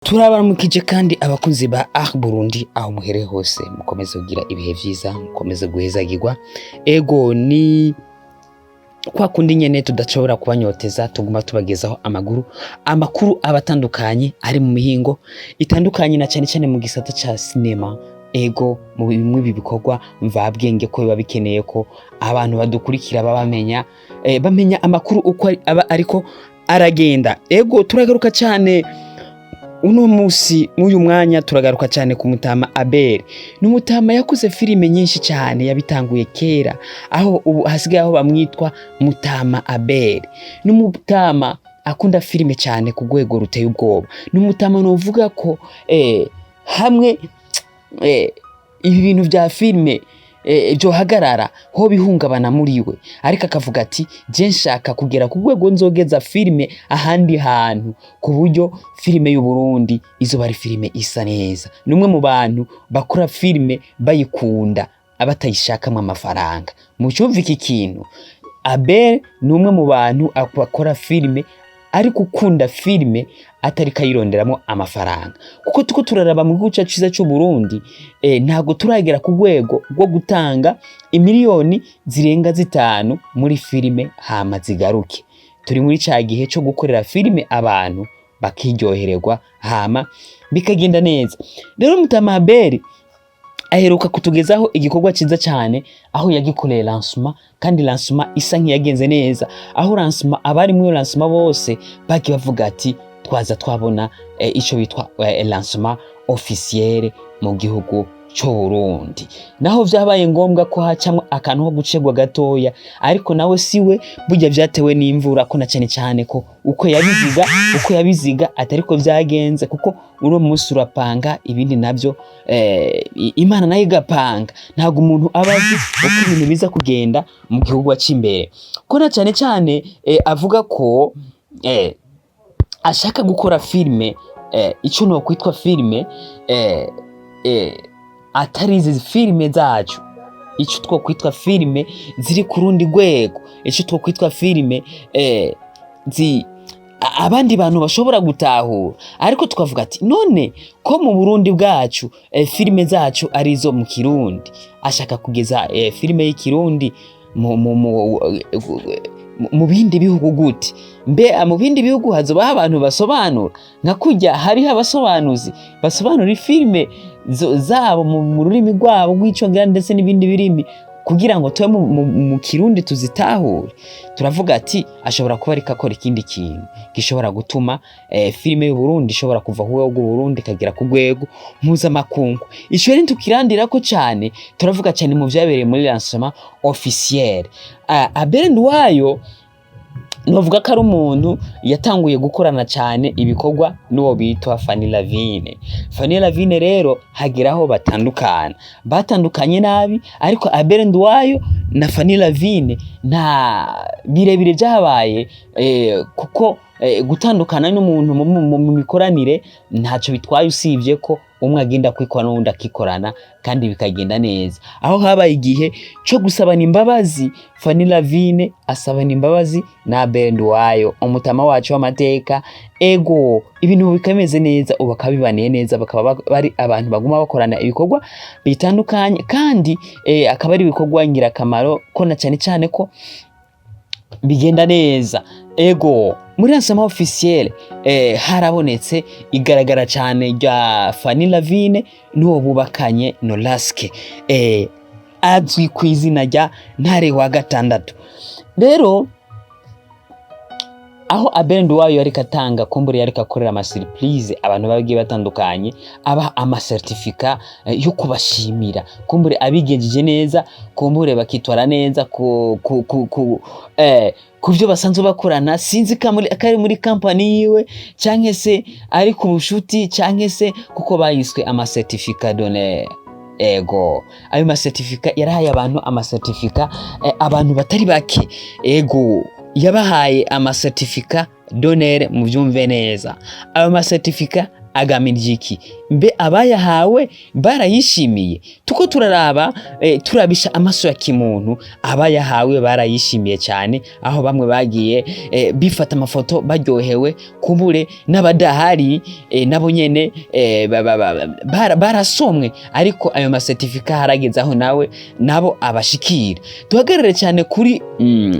Turabaramukije kandi abakunzi ba Art Burundi aho muhereye hose, mukomeze kugira ibihe vyiza, mukomeze guhezagirwa. Ego, ni kwa kundi nyene tudashobora kubanyoteza, tuguma tubagezaho amaguru amakuru aba atandukanye ari mu mihingo itandukanye, na cyane cyane mu gisata ca sinema. Ego, mu bimwe ibi bikorwa mvabwenge ko biba bikeneye ko abantu badukurikira baba bamenya bamenya amakuru uko aba ariko aragenda. Ego, turagaruka cyane uno musi, mw'uyu mwanya turagaruka cyane ku mutama Abel. Ni umutama yakoze filime nyinshi cyane, yabitanguye kera, aho ubu hasigaye aho bamwitwa Mutama Abel. Ni umutama akunda filime cyane ku rwego ruteye ubwoba. Ni umutama novuga ko hamwe ibi bintu bya filime byohagarara ho bihungabana muri we, ariko akavuga ati: "Je nshaka kugera ku rwego nzogeza filime ahandi hantu, ku buryo filime y'u Burundi izoba ari filime isa neza." Ni umwe mu bantu bakora filime bayikunda, abatayishakamwo amafaranga. Mucyumva iki kintu, Abel ni umwe mu bantu bakora filime ariko ukunda filime, atari kayironderamo amafaranga, kuko tuko turaraba mu gihugu cyacu cyiza cy'u Burundi, ntabwo turagera ku rwego rwo gutanga imiliyoni zirenga 5 muri filime hama zigaruke. Turi muri ca gihe cyo gukorera filime abantu bakiryohererwa, hama bikagenda neza. Rero Mutama Abel aheruka kutugezaho igikorwa cyiza cyane, aho yagikoreye lancement, kandi lancement isa nk'iyagenze neza, aho lancement abari muri lancement bose bagiye bavuga ati: "Twaza twabona ico bitwa lancement officiel mu gihugu c'u Burundi." Naho vyabaye ngombwa ko hacamwo akantu ko gucegwa gatoya, ariko nawe siwe burya, vyatewe n'imvura, ko na cane cane ko uko yabiziga atariko vyagenze, kuko uno munsi urapanga ibindi navyo Imana nayo igapanga. Ntabwo umuntu aba azi uko ibintu biza kugenda mu gihugu c'imbere, ko na cane cane avuga ko ashaka gukora filime, ico nokwitwa filime atari izi filime zacu, ico twokwitwa filime ziri ku rundi rwego, ico twokwitwa filime zi abandi bantu bashobora gutahura. Ariko tukavuga ati: "None ko mu Burundi bwacu filime zacu ari izo mu Kirundi, ashaka kugeza filime y'ikirundi mu bindi bihugu gute? Mbe mu bindi bihugu hazobaho abantu basobanura nka kurya hariho abasobanuzi basobanura filime zabo mu rurimi rwabo rw'icongereza ndetse n'ibindi birimi, kugira ngo tube mu Kirundi tuzitahure?" Turavuga ati ashobora kuba ariko akora ikindi kintu gishobora gutuma filime y'u Burundi ishobora kuva ku rwego rw'u Burundi ikagera ku rwego mpuzamakungu. Ico rero tukirandirako cyane, turavuga cyane mu vyabereye muri lancement officiel. Abel Nduwayo novuga ko ari umuntu yatanguye gukorana cyane ibikorwa n'uwo bitwa Fanny Lavine. Fanny Lavine rero hageraho batandukana, batandukanye nabi, ariko Abel Nduwayo na Fanny Lavine nta birebire byabaye, kuko gutandukana n'umuntu mu mikoranire ntacyo bitwaye, usibye ko umwe agenda kwikora n'uwundi akikorana kandi bikagenda neza. Aho habaye igihe cyo gusabana imbabazi, Fanny Lavine asabana imbabazi na Abel Nduwayo, umutama wacu w'amateka. Ego, ibintu bikameze neza, ubu bakaba bibaniye neza, bakaba bari abantu baguma bakorana ibikorwa bitandukanye, kandi akaba ari ibikorwa ngirakamaro, ko na cyane cyane ko bigenda neza. Ego, muri lancement officiel harabonetse igaragara cyane rya Fanny Lavine n'uwo bubakanye Nolaske, azwi ku izina rya Ntare wa Gatandatu. Rero aho Abel Nduwayo yariko atanga kumbure, yariko akorera ama surprise abantu bagiye batandukanye, abaha ama certificat yo kubashimira, kumbure abigenjeje neza, kumbure bakitwara neza ku byo basanzwe bakorana. Sinzi ko ari muri company yiwe, canke se ari ku bushuti, canke se kuko bayiswe ama certificat d'honneur. Ego, ayo ma certificat yarahaye abantu ama certificat, abantu batari bake. Ego, yabahaye ama certificat d'honneur. Muvyumve neza, ayo ma certificat Agamije iki? Mbe abayahawe barayishimiye? Tuko turaraba, turabisha amaso ya kimuntu, abayahawe barayishimiye cyane, aho bamwe bagiye bifata amafoto baryohewe, kumbure n'abadahari nabo nyene barasomwe, ariko ayo macertificat harageze aho nawe nabo abashikira. Duhagarare cyane kuri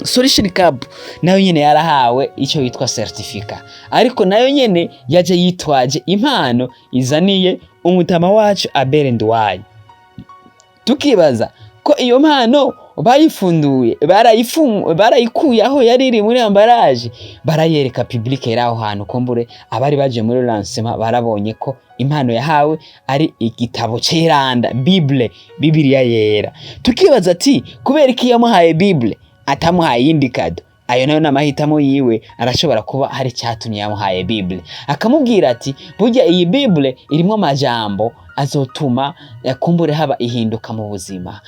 Solution Cup, nayo nyene yarahawe icyo yitwa certificat, ariko nayo nyene yaje yitwaje impano izaniye umutama wacu Abel Nduwayo. Tukibaza ko iyo mpano bayifunduye, barayikuye aho yari iri muri emballage, barayereka public yari aho hantu. Kumbure abari baje muri lancement barabonye ko impano yahawe ari igitabo ceranda, Bible, Bibiliya yera. Tukibaza ati kubera iki yamuhaye Bible, atamuhaye iyindi cadeau? Ayo nayo n'amahitamo yiwe, arashobora kuba hari icyatumye yamuhaye Bible, akamubwira ati burya iyi Bible irimo amajambo azotuma kumbure haba ihinduka mu buzima,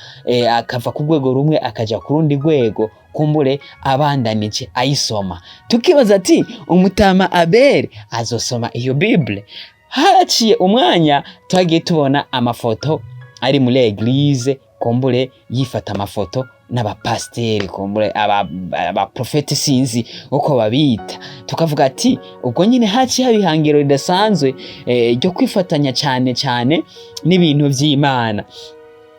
akava ku rwego rumwe akaja ku rundi rwego, kumbure abandanije ayisoma. Tukibaza ati umutama Abel azosoma iyo Bible? Haciye umwanya twagiye tubona amafoto ari muri église, kumbure yifata amafoto n'abapasiteri, kumbure abaprofete, sinzi uko babita. Tukavuga ati ubwo nyine haciye haba ihangiro ridasanzwe ryo kwifatanya cyane cyane n'ibintu vy'Imana.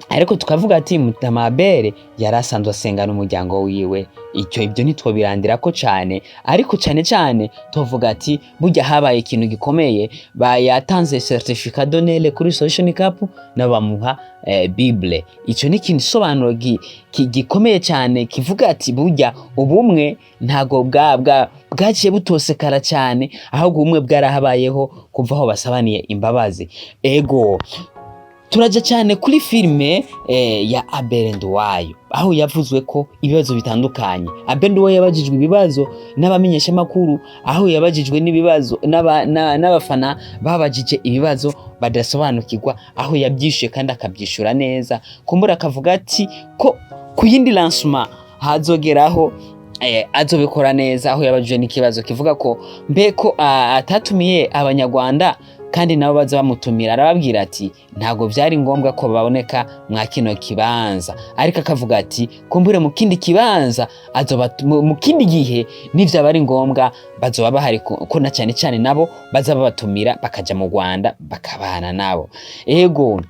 Ariko tukavuga ati mutama Abel yari asanzwe asenga n'umuryango wiwe, icyo ibyo ntitwobirandira ko cyane, ariko cyane cyane tuvuga ati burya habaye ikintu gikomeye, bayatanze certificat d'honneur kuri Solution Cup, nabo bamuha Bible. Icyo ni ikintu isobanuro gikomeye cyane, kivuga ati burya ubumwe ntago bwa bwa bwaciye butosekara cyane, ahubwo ubumwe bwarahabayeho kuva aho basabaniye imbabazi. Ego, turaja cyane kuri filime ya Abel Nduwayo, aho yavuzwe ko ibibazo bitandukanye. Abel Nduwayo yabajijwe ibibazo n'abamenyeshamakuru, aho yabajijwe n'ibibazo n'abafana babajije ibibazo badasobanukirwa, aho yabyishuye kandi akabyishura neza. Kumbura akavuga ati ko ku yindi lancement hazogeraho azobikora neza, aho yabajijwe n'ikibazo kivuga ko mbe ko atatumiye Abanyarwanda kandi nabo baza bamutumira. Arababwira ati ntabwo byari ngombwa ko baboneka mwa kino kibanza, ariko akavuga ati kumbure mu kindi kibanza azoba mu kindi gihe nivyaba ari ngombwa bazoba bahari, ko na cyane cyane nabo baza babatumira bakaja mu Rwanda bakabana nabo. Ego,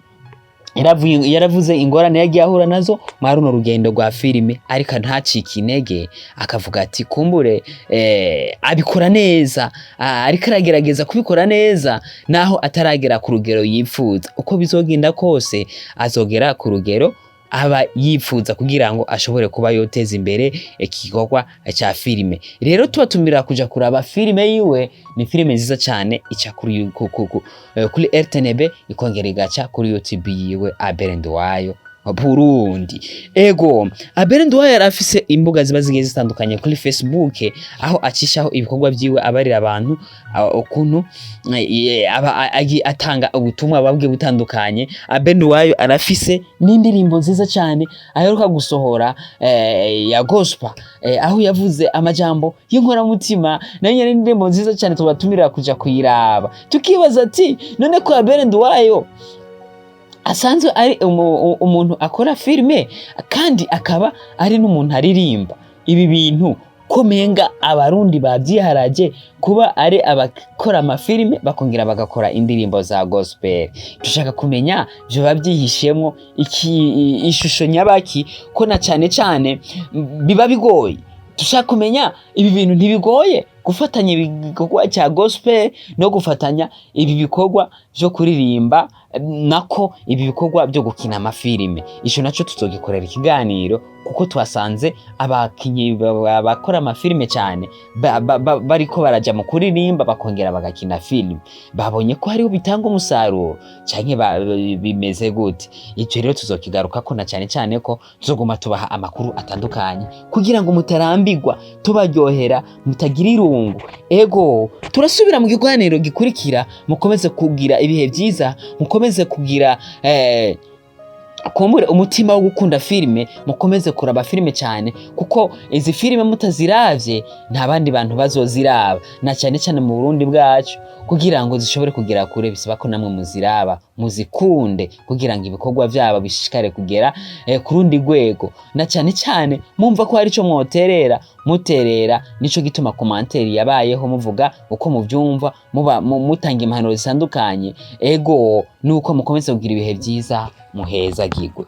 yaravuze ingorane yagiye ahura nazo muri runo rugendo rwa filime, ariko ntacike intege, akavuga ati kumbure abikora neza, ariko aragerageza kubikora neza naho ataragera ku rugero yifuza. Uko bizogenda kose azogera ku rugero aba yifuza kugira ngo ashobore kuba yoteza imbere igikorwa cya filime. Rero tubatumira kuja kuraba filime yiwe, ni filime nziza cyane, ica kuri RTNB, ikongera igaca kuri YouTube yiwe, Abel Nduwayo Burundi. Ego, Abel Nduwayo yari afise imbuga ziba zigiye zitandukanye kuri Facebook, aho acishaho ibikorwa vyiwe, abarira abantu ukuntu aba agiye atanga ubutumwa babwe butandukanye. Abel Nduwayo arafise n'indirimbo nziza cyane aheruka gusohora ya gospel, aho yavuze amajambo y'inkoramutima. Nayo nyene indirimbo nziza cyane, tubatumira kuja kuyiraba. Tukibaza ati none ko Abel Nduwayo asanzwe ari umuntu akora filime kandi akaba ari n'umuntu aririmba, ibi bintu ko menga Abarundi bavyiharaje kuba ari abakora amafilime bakongera bagakora indirimbo za gospel? Dushaka kumenya vyoba vyihishemwo iki, ishusho nyabaki, ko na cane cane biba bigoye. Dushaka kumenya ibi bintu ntibigoye gufatanya ibikorwa cya gospel no gufatanya ibi bikorwa vyo kuririmba, nako ibi bikorwa byo gukina amafilime. Ico naco tuzogikorera ikiganiro, kuko twasanze abakinyi bakora amafilime cyane bariko baraja mu kuririmba bakongera bagakina filime, babonye ko hariho bitanga umusaruro canke bimeze gute? Ico rero tuzokigarukako, na cyane cyane ko tuzoguma tubaha amakuru atandukanye kugira ngo mutarambirwa, tubaryohera, mutagira irungu. Ego, turasubira mu kiganiro gikurikira. Mukomeze kugira ibihe byiza, mukomeze kugira Kumbure umutima wo gukunda filime, mukomeze kuraba filime cyane, kuko izi filime mutaziravye nta bandi bantu bazoziraba, na cyane cyane mu Burundi bwacu. Kugira ngo zishobore kugera kure bisaba ko namwe muziraba, muzikunde, kugira ngo ibikorwa vyabo bishishikare kugera ku rundi rwego, na cyane cyane mumva ko hari ico mwoterera, muterera. Nico gituma commentaire yabayeho, muvuga uko muvyumva, muba mutanga impanuro zitandukanye. Ego, nuko mukomeze kugira ibihe vyiza, muhezagirwe.